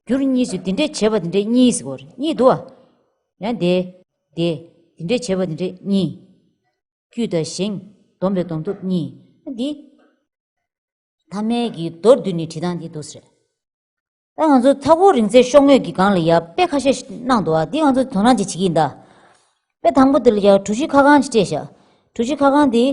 བསྒྱུར་གཉིས་བྱས། འདི་འདྲས་བྱས་པ་འདི་འདྲས་གཉིས་ཟེར་དགོས་རེད། གཉིས་འདུག་བ། ཡང་འདི། འདི། འདི་འདྲས་བྱས་པ་འདི་འདྲས་གཉིས། དཀྱུས་དང་བཞེངས་བསྡོམས་པའི་བསྡོམས་སྟོབས་གཉིས། འདི། མཐའ་མའི་གི་མདོར་བསྡུས་ནས་བྲིས་སྟངས་འདི་འདུག་ཟེར། ད་ང་ཚོ་མཐའ་འཁོར་རིང་ཚད་ཤོག་ངོས་ཀྱི་སྒང་ལ་ཡ་དཔེ་ཁ་ཤས་གནང་འདུག་ཨ། འདི་ང་ཚོ་དོ་སྣང་ཅིག་བྱེད་ཀྱི་ཡིན་ད། དཔེ་དང་པོ་འདི་ལ་ཡ་གྲུ་བཞི་ཁ་བསྒང་ཅིག་སྤྲད་བཞག་གྲུ་བཞི་ཁ་བསྒང་འདི།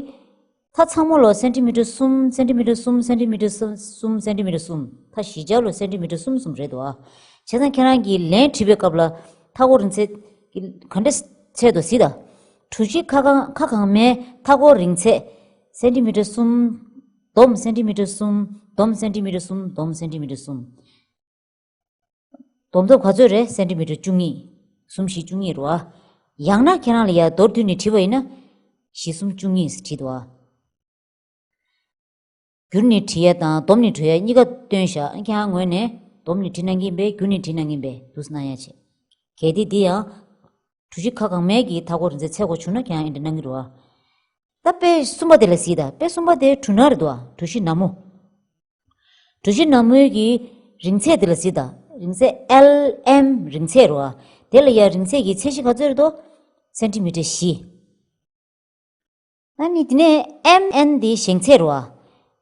མཐའ་ཚང་མ་ལོ་སེན་ཊི་མི་ཊར་གསུམ། སེན་ཊི་མི་ཊར་གསུམ། སེན་ཊི་མི་ཊར་གསུམ། སེན་ཊི་མི་ཊར་གསུམ། མཐའ་བཞི་ཆ་ལོ་སེན་ཊི་མི་ཊར་གསུམ་གསུམ་རེད་འདུག་ཨ། བྱས་ཙང་ཁྱེད་རང་གིས་ལན་བྲིས་པའི་སྐབས་ལ་མཐའ་འཁོར་རིང་ཚད་ག་འདྲས་འཚོལ་འདུག་གཟིགས་དང་། གྲུ་བཞི་ཁ་བསྒང་ཁ་གང་མའི་མཐའ་འཁོར་རིང་ཚད་སེན་ཊི་མི་ཊར་གསུམ། བསྡོམས་སེན་ཊི་མི་ཊར་གསུམ། བསྡོམས་སེན་ཊི་མི་ཊར་གསུམ། བསྡོམས་སེན་ཊི་མི་ཊར་གསུམ། བསྡོམས་སྟོབས་ག་ཚོད་རེད། སེན་ཊི་མི་ཊར་བཅུ་གཉིས། གསུམ་བཞི་བཅུ་གཉིས་རེད་བ། ཡང་ན་ཁྱེད་རང་ལ་ཡ་མདོར་བསྡུས་ནས་བྲིས་པ་ཡིན་ན། བཞི་གསུམ་བཅུ་གཉིས་བྲིས་འདུག་བ། བསྒྱུར་ནས་བྲིས་ཡ་དང་བསྡོམས་ནས་བྲིས་ཡ་གཉིས་ཀ་བཏོན་བཞག་ཁྱེད་རང་ངོས་ནས་བསྡོམས་ནས་བྲིས་གནང་གི་ཡིན་པས། བསྒྱུར་ནས་བྲིས་གནང་གི་ཡིན་པས། འདུག་སེ་གནང་ཡ་བྱེད། གལ་ཏེ་འདི་ཡང་གྲུ་བཞི་ཁ་གང་མའི་གི་མཐའ་འཁོར་རིང་ཚད་འཚོལ་དགོས་བྱུང་ན་ཁྱེད་རང་འདི་འདྲ་གནང་གི་རེད་བ། ད་དཔེ་གསུམ་པ་དེ་ལ་གཟིགས་དང་། དཔེ་གསུམ་པ་དེ་གྲུ་ནག་རེད་འདུག་བ། གྲུ་བཞི་ནག་མོ། གྲུ་བཞི་ནག་མོའི་གི་རིང་ཚད་དེ་ལ་གཟིགས་དང་། རིང་ཚད་ཨེལ་ཨེམ་རིང་ཚད་རེད་བ། དེ་ལ་ཡ་རིང་ཚད་ཀྱི་ཚད་གཞི་ག་ཚོད་རེད་དོ། སེན་ཊི་མི་ཊར་བཞི། ཨ་ནི་དེ་ནས་ཨེམ་ཨེན་དེ་བཞེངས་ཚད་རེད་བ།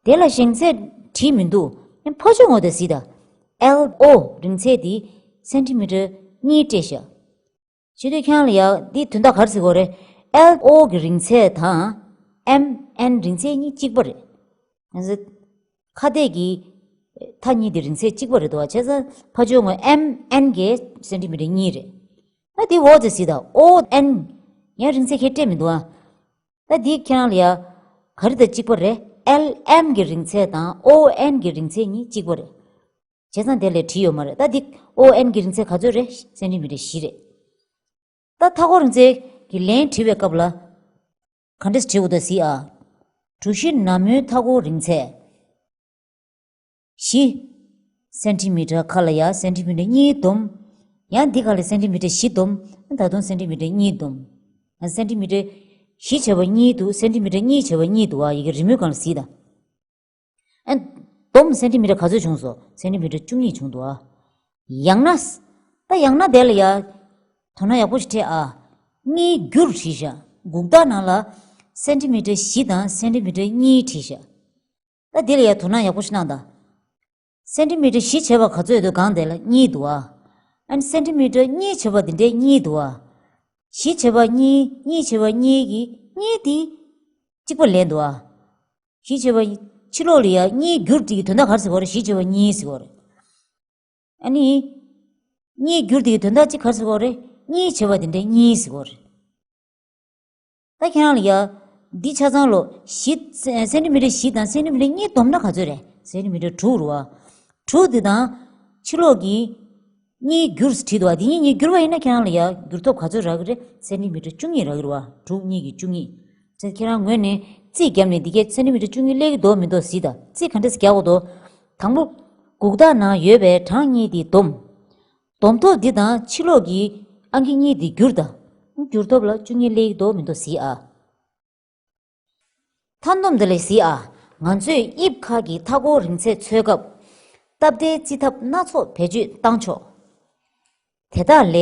དེ་ལ་བཞེངས་ཚད་བྲིས་མི་འདུག་ཨ་ནི་ཕར་ཕྱོགས་ངོས་དེ་གཟིགས་དང་། ཨེལ་ཨོ་རིང་ཚད་དེ་སེན་ཊི་མི་ཊར་གཉིས་སྤྲད་བཞག་བྱེད་དུས་ཁྱེད་རང་ལ་ཡ་འདི་དོན་དག་ག་རེ་ཟེར་དགོས་རེད། ཨེལ་ཨོ་གི་རིང་ཚད་དང་ཨེམ་ཨེན་རིང་ཚད་གཉིས་གཅིག་པ་རེད། ང་ཚོ་ཁ་གཏད་ཀྱི་མཐའ་གཉིས་དེ་རིང་ཚད་གཅིག་པ་རེད་འདུག་བ། བྱས་ཙང་ཕར་ཕྱོགས་ངོས་ཨེམ་ཨེན་གྱི་སེན་ཊི་མི་ཊར་གཉིས་རེད། ད་འདི་འོག་ཏུ་གཟིགས་དང་། ཨོ་ཨེན་ཡང་རིང་ཚད་ཁྱེད་སྤྲད་མི་འདུག་ཨ། ད་འདི་ཁྱེད་རང་ལ་ཡ་ག་རེ་དང་གཅིག་པ་རེད། ཨེལ་ཨེམ་གྱི་རིང་ཚད་དང་ཨོ་ཨེན་གྱི་རིང་ཚད་གཉིས་གཅིག་པ་རེད། བྱས་ཙང་དེ་ལས་བྲིས་ཡོད་མ་རེད། ད་འདི་ཨོ་ཨེན་གྱི་རིང་ཚད་ག་ཚོད་རེད། སེན་ཊི་མི་ཊར་བཞི་རེད། ད་མཐའ་འཁོར་རིང་ཚད་ཀྱི་ལན་བྲིས་པའི་སྐབས་ལ་ག་འདྲས་བྲིས་དགོས་འདུག་གཟིགས་ཨ། གྲུ་བཞི་ནག་མོའི་མཐའ་འཁོར་རིང་ཚད། བཞི། སེན་ཊི་མི་ཊར་ཁ་ལ་ཡ་སེན་ཊི་མི་ཊར་གཉིས་བསྡོམས། ཡང་འདི་ཁ་ལ་སེན་ཊི་མི་ཊར་བཞི་བསྡོམས། ད་དུང་སེན་ཊི་མི་ཊར་གཉིས་བསྡོམས། ཨ་སེན་ཊི་མི་ཊར་བཞི་བྱས་པ་གཉིས་འདུག་སེན་ཊི་མི་ཊར་གཉིས་བྱས་པ་གཉིས་འདུག་ཨ་ཡི་གེ་རི་མོའི་སྒང་ལ་གཟིགས་དང་། ཨ་བསྡོམས་སེན་ཊི་མི་ཊར་ག་ཚོད་བྱུང་སོང་། སེན་ཊི་མི་ཊར་བཅུ་གཉིས་བྱུང་འདུག་ཨ། ཡང་ན། ད་ཡང་ན་དེ་ལ་ཡ། དོ་སྣང་ཡག་པོ་ཞིག་སྤྲད་ཨ། གཉིས་བསྒྱུར་བྲིས་ཤག་གུག་རྟགས་ནང་ལ། སེན་ཊི་མི་ཊར་བཞི་དང་སེན་ཊི་མི་ཊར་གཉིས་བྲིས་ཤག་ད་དེ་ལ་ཡ་དོ་སྣང་ཡག་པོ་ཞིག་གནང་དང་། སེན་ཊི་མི་ཊར་བཞི་བྱས་པ་ག་ཚོད་འདུག་སྒང་དེ་ལ་གཉིས་འདུག་ཨ། ཨ་ནི་སེན་ཊི་མི་ཊར་གཉིས་བྱས་པ་འདི་འདྲའི་གཉིས་འདུག་ཨ། བཞི་བྱས་པ་གཉིས། གཉིས་བྱས་པ་གཉིས་ཀྱི་གཉིས་དེ་གཅིག་པ་ལེན་འདུག་ཨ། བཞི་བྱས་པ་ཕྱི་ལོགས་ལ་ཡ་གཉིས་བསྒྱུར་དེ་གི་དོན་དག་ག་རེ་ཟེར་གོ་རེད། བཞི་བྱས་པ་གཉིས་ཟེར་གོ་རེད། ཨ་ནི། གཉིས་བསྒྱུར་དེ་གི་དོན་དག་གཅིག་ག་རེ་ཟེར་གོ་རེད། གཉིས་བྱས་པ་དེ་འདྲའི་གཉིས་ཟེར་གོ་རེད། ད་ཁྱེད་རང་ལ་ཡ། འདི་ཆ་ཚང་ལོ། བཞི། སེན་ཊི་མི་ཊར་བཞི་དང་སེན་ཊི་མི་ཊར་གཉིས་བསྡོམས་ན་ག་ཚོད་རེད། སེན་ཊི་མི་ཊར་དྲུག་རེད་བ། དྲུག་འདི་དང་། ཕྱི་ལོགས་ཀྱི། གཉིས་བསྒྱུར་བྲིས་འདུག་བ། འདི་གཉིས་གཉིས་བསྒྱུར་བ་ཡིན་ན་ཁྱེད་རང་ལ་ཡ་བསྒྱུར་ཐོབ་ག་ཚོད་རག་གི་རེད། སེན་ཊི་མི་ཊར་བཅུ་གཉིས་རག་གི་རེད་བ། དྲུག་གཉིས་ཀྱི་བཅུ་གཉིས། ཚེ་ཁྱེད་རང་ངོས་ནས་རྩིས་བརྒྱབ་ནས་འདི་གའི་སེན་ཊི་མི་ཊར་བཅུ་གཉིས་སླེབས་ཀྱི་འདུག་མི་འདུག་གཟིགས་དང་། རྩིས་ག་འདྲས་རྒྱག་དགོས་འདུག་དང་པོ། གུག་རྟགས་ནང་ཡོད་པའི་གྲངས་གཉིས་དེ་བསྡོམས། བསྡོམས་ཐོབ་འདི་དང་ཕྱི་ལོགས་ཀྱི་ཨང་ཀི་གཉིས་དེ་བསྒྱུར་དང་། བསྒྱུར་ཐོབ་ལ་བཅུ་གཉིས་སླེབས་ཀྱི་འདུག་མི་འདུག་གཟིགས་ཨ། མཐའ་བསྡོམས་དེ་ལ་གཟིགས་ཨ། ང་ཚོས་དབྱིབས་ཁག་གི་མཐའ་འཁོར་རིང་ཚད་འཚོལ་སྐབས། སྟབས་བདེའི་རྩིས་ཐབས་སྣ་ཚོགས་བེད་སྤྱོད་བཏང་ཆོག་དེ་དག་ལས་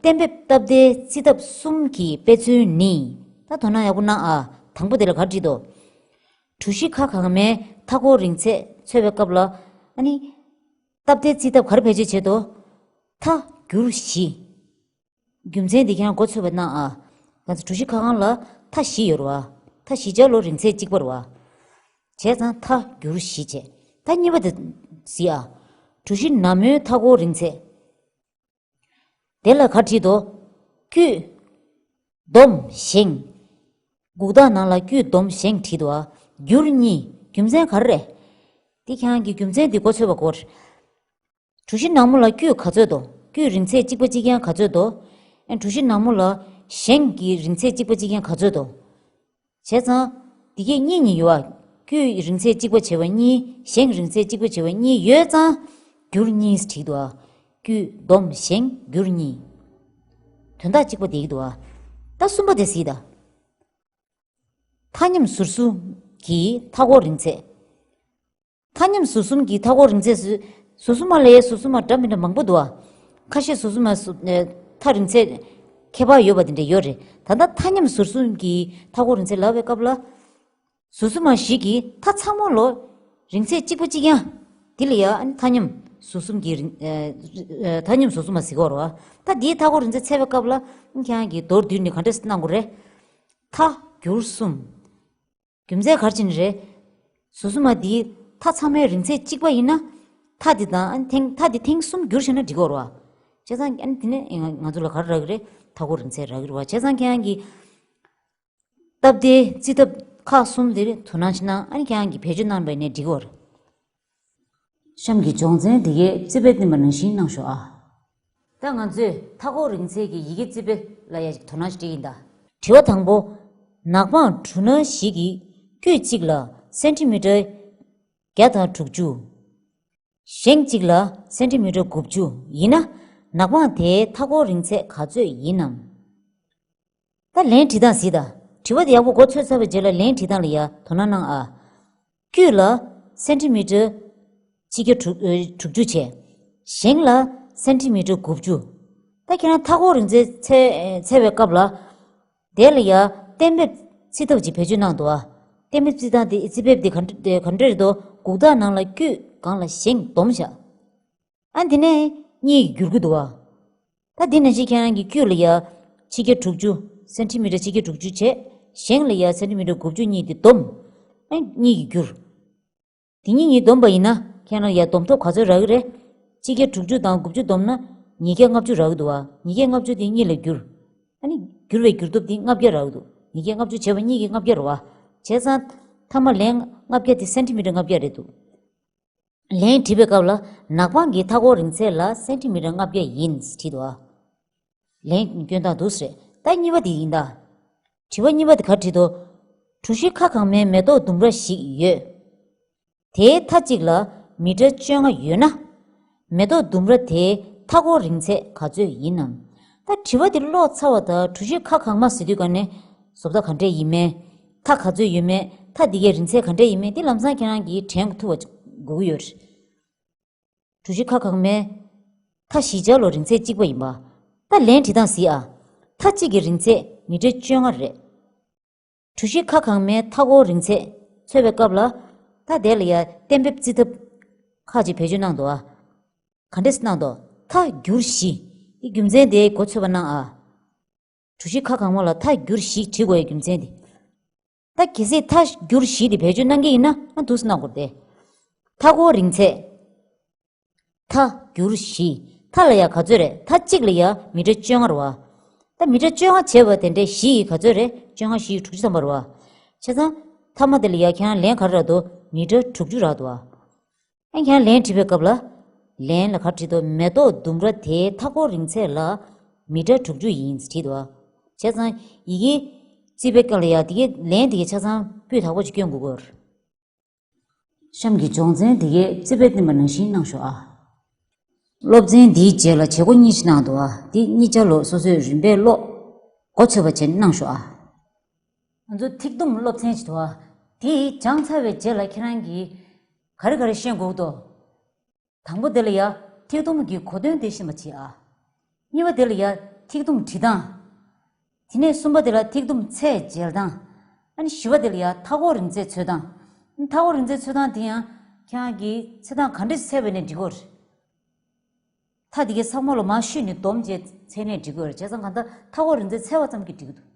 གཏན་འབེབས་སྟབས་བདེའི་རྩིས་ཐབས་གསུམ་གྱི་དཔེ་མཚོན་ནི། ད་དོ་སྣང་ཡག་པོ་གནང་ཨ། དང་པོ་དེ་ལ་ག་རེ་བྲིས་འདུག་གྲུ་བཞི་ཁ་གང་མའི་མཐའ་འཁོར་རིང་ཚད་འཚོལ་བའི་སྐབས་ལ། ཨ་ནི། སྟབས་བདེའི་རྩིས་ཐབས་ག་རེ་བེད་སྤྱོད་བྱེད་དོ། མཐའ་བསྒྱུར་བཞི། རྒྱུ་མཚན་འདི་ཁྱེད་རང་མགོ་ཚོད་པ་གནང་ཨ། ང་ཚོ་གྲུ་བཞི་ཁ་གང་ལ་མཐའ་བཞི་ཡོད་རེད་བ། མཐའ་བཞི་ཆ་ལོ་རིང་ཚད་གཅིག་པ་རེད་བ། བྱས་ཙང་མཐའ་བསྒྱུར་བཞི་བྱས། མཐའ་གཉིས་པ་དེ་གཟིགས་ཨ། གྲུ་བཞི་ནག་མོའི་མཐའ་འཁོར་རིང་ཚད། དེ་ལ་ག་བྲིས་འདུག་དཀྱུས། བསྡོམས་བཞེངས། གུག་རྟགས་ནང་ལ་དཀྱུས་བསྡོམས་བཞེངས་བྲིས་འདུག་ཨ། བསྒྱུར་གཉིས། རྒྱུ་མཚན་ག་རེ་རེད། འདི་ཁྱེད་རང་གི་རྒྱུ་མཚན་འདི་མགོ་ཚོད་པ་དགོས། གྲུ་བཞི་ནག་མོ་ལ་དཀྱུས་ག་ཚོད་འདུག་དཀྱུས་རིང་ཚད་གཅིག་པ་གཅིག་རྐྱང་ག་ཚོད་འདུག་ཨ་གྲུ་བཞི་ནག་མོ་ལ་བཞེངས་ཀྱི་རིང་ཚད་གཅིག་པ་གཅིག་རྐྱང་ག་ཚོད་འདུག་བྱས་ཙང་། འདི་གས་གཉིས་གཉིས་ཡོད་ཨ། དཀྱུས་རིང་ཚད་གཅིག་པ་བྱས་པ་གཉིས། བཞེངས་རིང་ཚད་གཅིག་པ་བྱས་པ་གཉིས་ཡོད་ཙང་། བསྒྱུར་གཉིས་བྲིས་འདུག་ཨ། དཀྱུས་བསྡོམས་བཞེངས་བསྒྱུར་གཉིས། དོན་དག་གཅིག་པ་བསྡད་ཀྱི་འདུག་ཨ། ད་གསུམ་པ་དེ་གཟིགས་དང་། མཐའ་མཉམ་ཟུར་གསུམ་གྱི་མཐའ་འཁོར་རིང་ཚད། མཐའ་མཉམ་ཟུར་གསུམ་གྱི་མཐའ་འཁོར་རིང་ཚད་སུ། ཟུར་གསུམ་མ་ལས་ཟུར་གསུམ་མ་འདྲ་མི་འདྲ་མང་པོ་འདུག་ཨ། ཁ་ཤས་ཟུར་གསུམ་མ་སུ། ཨེ། མཐའ་རིང་ཚད་ཁྱད་པར་ཡོད་པ་དེ་འདྲ་ཡོད་རེད། ད་ལྟ་མཐའ་མཉམ་ཟུར་གསུམ་གྱི་མཐའ་འཁོར་རིང་ཚད་ལབ་པའི་སྐབས་ལ། ཟུར་གསུམ་མ་ཞིག་གི་མཐའ་ཚང་མ་ལོ་རིང་ཚད་གཅིག་པ་གཅིག་རྐྱང་། དེ་ལ་ཡ་ཨ་ནི་མཐའ་མཉམ་ཟུར་གསུམ་གྱི་རིང་། ཨེ། ཨེ། མཐའ་མཉམ་ཟུར་གསུམ་མ་ཟེར་གྱི་ཡོད་རེད་བ། ད་འདིའི་མཐའ་འཁོར་རིང་ཚད་འཚོལ་བའི་སྐབས་ལ་ཁྱེད་རང་གིས་མདོར་བསྡུས་ནས་ག་འདྲས་གནང་དགོས་རེད། མཐའ་བསྒྱུར་གསུམ། རྒྱུ་མཚན་ག་རེ་བྱས་ནས་རེད། ཟུར་གསུམ་མ་འདིའི་མཐའ་ཚང་མའི་རིང་ཚད་གཅིག་པ་ཡིན་ན། མཐའ་འདི་དང་ཨ་ནི་ཐེངས། མཐའ་འདི་ཐེངས་གསུམ་བསྒྱུར་བྱས་ན་འགྲིག་གི་ཡོད་རེད་བ། བྱས་ཙང་ཨ་ནི་དེ་ནས་ང་ང་ཚོ་ལ་ག་རེ་རག་གི་རེད། མཐའ་འཁོར་རིང་ཚད་རག་གི་རེད་བ། བྱས་ཙང་ཁྱེད་རང་གིས། སྟབས་བདེའི་རྩིས་ཐབས་ཁག་གསུམ་དེར་དོ་སྣང་ཞིག་གནང་། ཨ་ནི་ཁྱེད་རང་གིས་བེད་སྤྱོད་གནང་བ་ཡིན་ན་འགྲིག་གི་ཡོད་རེད། གཤམ་གྱི་སྦྱོང་ཚན་འདི་གའི་རྩིས་དཔེ་བསྟན་པ་ནང་བཞིན་གནང་ཤོག་ཨ། ད་ང་ཚོས་མཐའ་འཁོར་རིང་ཚད་ཀྱི་ཡི་གེ་རྩིས་དཔེ་ལ་ཡ་ཞིག་དོ་སྣང་ཞིག་སྤྲད་ཀྱི་ཡིན་ད། དྲི་བ་དང་པོ། ནག་པང་གྲུ་སྣ་ཞིག་གི་དཀྱུས་གཅིག་ལ་སེན་ཊི་མི་ཊར་བརྒྱ་དང་དྲུག་ཅུ། བཞེངས་གཅིག་ལ་སེན་ཊི་མི་ཊར་དགུ་བཅུ་ཡིན་ན། ནག་པང་དེའི་མཐའ་འཁོར་རིང་ཚད་ག་ཚོད་ཡིན་ནམ། ད་ལན་བྲིས་སྟངས་གཟིགས་དང་། དྲི་བ་དེ་ཡག་པོ་མགོ་ཚོས་ཚར་བའི་རྗེས་ལ་ལན་བྲིས་སྟངས་ལ་ཡ་དོ་སྣང་གནང་ཨ། དཀྱུས་ལ་སེན་ཊི་མི་ཊར་ཆིག་བརྒྱ་དྲུག་ཨེ། དྲུག་ཅུ་བྱས། བཞེངས་ལ་སེན་ཊི་མི་ཊར་དགུ་བཅུ། ད་ཁྱེད་རང་མཐའ་འཁོར་རིང་ཚད་འཚོལ་འཚོལ་བའི་སྐབས་ལ། དེ་ལ་ཡ་གཏན་འབེབས་རྩིས་ཐབས་ཅིག་བེད་སྤྱོད་གནང་འདུག་ཨ། གཏན་འབེབས་རྩིས་སྟངས་དེ། རྩིས་དཔེ་དེ་ག་འདྲ་ག་འདྲ་རེད་དོ། གུག་རྟགས་ནང་ལ་དཀྱུས་སྒང་ལ་བཞེངས་བསྡོམས་བཞག་ཨ་དེ་ནས་གཉིས་ཀྱིས་བསྒྱུར་གྱི་འདུག་བ། ད་འདི་ནང་བཞིན་ཁྱེད་རང་གི་དཀྱུས་ལ་ཡ་ཆིག་བརྒྱ་དྲུག་ཅུ། སེན་ཊི་མི་ཊར་ཆིག་བརྒྱ་དྲུག་ཅུ་བྱས། བཞེངས་ལ་ཡ་སེན་ཊི་མི་ཊར་དགུ་བཅུ་གཉིས་དེ་བསྡོམས། ཨ་གཉིས་ཀྱིས་བསྒྱུར། དེ་གཉིས་གཉིས་བསྡོམས་པ་ཡིན་ན་ཁྱེད་རང་ལ་ཡ་བསྡོམས་ཐོབ་ག་ཚོད་རག་གི་རེད། ཆིག་བརྒྱ་དྲུག་ཅུ་དང་དགུ་བཅུ་བསྡོམས་ན་ཉིས་བརྒྱ་ལྔ་བཅུ་རག་གི་འདུག་བ། ཉིས་བརྒྱ་ལྔ་བཅུ་དེ་གཉིས་ལ་བསྒྱུར། ཨ་ནི་བསྒྱུར་བའི་བསྒྱུར་ཐོབ་དེ་ལྔ་བརྒྱ་རག་གི་འདུག་ཉིས་བརྒྱ་ལྔ་བཅུ་བྱས་པ་གཉིས་ཀྱིས་ལྔ་བརྒྱ་རེད་བ། བྱས་ཙང་མཐའ་མ་ལན་ལྔ་བརྒྱ་དེ་སེན་ཊི་མི་ཊར་ལྔ་བརྒྱ་རེད་འདུག་ལན་བྲིས་པའི་སྐབས་ལ་ནག་པང་གི་མཐའ་འཁོར་རིང་ཚད་ལ་སེན་ཊི་མི་ཊར་ལྔ་བརྒྱ་ཡིན་བྲིས་འདུག་ཨ། ལན་སྐྱོན་སྟངས་འདུག་སེ་རེད། ད་གཉིས་པ་དེ་ཡིན་ད། དྲི་བ་གཉིས་པ་དེ་ག་བྲིས་འདུག་གྲུ་བཞི་ཁ་གང་མའི་མེ་ཏོག་ལྡུམ་ར་ཞིག་ཡོད། དེའི་མཐའ་གཅིག་ལ་མི་ཊར་བཅོ་ལྔ་ཡོད་ན། མེ་ཏོག་ལྡུམ་ར་དེའི་མཐའ་འཁོར་རིང་ཚད་ག་ཚོད་ཡིན་ནམ། ད་དྲི་བ་འདི་ཀློག་ཚར་བ་དང་གྲུ་བཞི་ཁ་གང་མ་ཟེར་དུས་ག་ནས་བཟོ་ལྟ་ག་འདྲས་ཡིན་མིན། མཐའ་ག་ཚོད་ཡོད་མེད། མཐའ་འདི་གའི་རིང་ཚད་ག་འདྲས་ཡིན་མིན་འདི་ལམ་སང་ཁྱེད་རང་གིས་དྲན་ཐུབ་པ་དགོས་ཀྱི་ཡོད་རེད། གྲུ་བཞི་ཁ་གང་མའི་མཐའ་བཞི་ཆ་ལོ་རིང་ཚད་གཅིག་པ་ཡིན་པ། ད་ལན་བྲིས་སྟངས་གཟིགས་ཨ། མཐའ་གཅིག་གི་རིང་ཚད་མི་ཊར་བཅོ་ལྔ་རེད། གྲུ་བཞི་ཁ་གང་མའི་མཐའ་འཁོར་རིང་ཚད་འཚོལ་བའི་སྐབས་ལ། ད་དེ་ལ་ཡ་གཏན་འབེབས་རྩིས་ཐབས་ཁག་ཅིག་བེད་སྤྱོད་གནང་འདུག་ཨ། ག་འདྲས་གནང་འདུག་མཐའ་བསྒྱུར་བཞི། འདི་རྒྱུ་མཚན་དེ་མགོ་ཚོད་པ་གནང་ཨ། གྲུ་བཞི་ཁ་གང་མ་ལ་མཐའ་བསྒྱུར་བཞི་བྲིས་དགོས་ཡའི་རྒྱུ་མཚན་དེ། ད་གལ་སྲིད་མཐའ་བསྒྱུར་བཞི་དེ་བེད་སྤྱོད་གནང་གི་ཡིན་ན་ང་འདུག་སེ་གནང་དགོས་རེད་དེ། མཐའ་འཁོར་རིང་ཚད། མཐའ་བསྒྱུར་བཞི། མཐའ་ལ་ཡ་ག་ཚོད་རེད། མཐའ་གཅིག་ལ་ཡ་མི་ཊར་བཅོ་ལྔ་རེད་བ། ད་མི་ཊར་བཅོ་ལྔ་བྱས་པ་དེ་འདྲའི་བཞི་ཡི་ག་ཚོད་རེད། བཅོ་ལྔ་བཞི་ཡི་དྲུག་ཅུ་ཐམ་པ་རེད་བ། བྱས་ཙང་། མཐའ་མ་དེ་ལ་ཡ་ཁྱེད་རང་ལན་ག་རེ་རག་འདུག་མི་ཊར་དྲུག་ཅུ་རག་འདུག་བ། ཨ་ཁྱེད་རང་ལན་བྲིས་པའི་སྐབས་ལ། ལན་ལ་ག་བྲིས་འདུག་མེ་ཏོག་ལྡུམ་ར་དེའི་མཐའ་འཁོར་རིང་ཚད་ལ་མི་ཊར་དྲུག་ཅུ་ཡིན་བྲིས་འདུག་བ། བྱས་ཙང་། ཡི་གེ་བརྩིས་པའི་སྐབས་ལ་ཡ་དེ་གའི་ལན་དེ་གའི་ཆ་ཚང་སྤུས་དག་པོ་ཅིག་སྐྱོན་དགོས་ཀྱི་ཡོད་རེད། གཤམ་གྱི་སྦྱོང་ཚན་དེ་གའི་རྩིས་དཔེ་བསྟན་པ་ནང་བཞིན་གནང་ཤོག་ཨ། སློབ་ཚན་འདིའི་རྗེས་ལ་བྱེད་སྒོ་གཉིས་ཤིག་གནང་འདུག་ཨ། འདི་གཉིས་ཆ་ལོ་སོ་སོས་རིམ་པས་ཀློག་མགོ་ཚོད་པ་བྱས་གནང་ཤོག་ཨ། ང་ཚོ་ཐིག་དུམ་སློབ་ཚན་ཞིག་འདུག་ཨ། དེ་སྦྱངས་ཚར་བའི་རྗེས་ལ་ཁྱེད་རང་གིས་ག་རེ་ག་རེ་ཤེས་དགོས་འདུག་དང་པོ་དེ་ལ་ཡ་ཐིག་དུམ་གྱི་གོ་དོན་དེ་ཤེས་པ་བྱེད་ཨ། གཉིས་པ་དེ་ལ་ཡ་ཐིག་དུམ་བྲིས་སྟངས། དེ་ནས་གསུམ་པ་དེ་ལ་ཐིག་དུམ་ཚད་འཇལ་སྟངས། ཨ་ནི་བཞི་པ་དེ་ལ་ཡ་མཐའ་འཁོར་རིང་ཚད་འཚོལ་སྟངས། མཐའ་འཁོར་རིང་ཚད་འཚོལ་སྟངས་དེ་ཡང་ཁྱེད་རང་གིས་ཚད་སྟངས་ག་འདྲས་འཚོལ་བ་ནས་འགྲིག་གི་རེད། མཐའ་དེ་གའི་ཚང་མ་ལ་མར་བཤུས་ནས་བསྡོམས་བྱས་འཚོལ་ནས་འགྲིག་གི་རེད། བྱས་ཙང་གང་ལྟར་མཐའ་འཁོར་རིང་ཚད་འཚོལ་བ་ཙམ་གྱིས་འགྲིག་གི་འདུག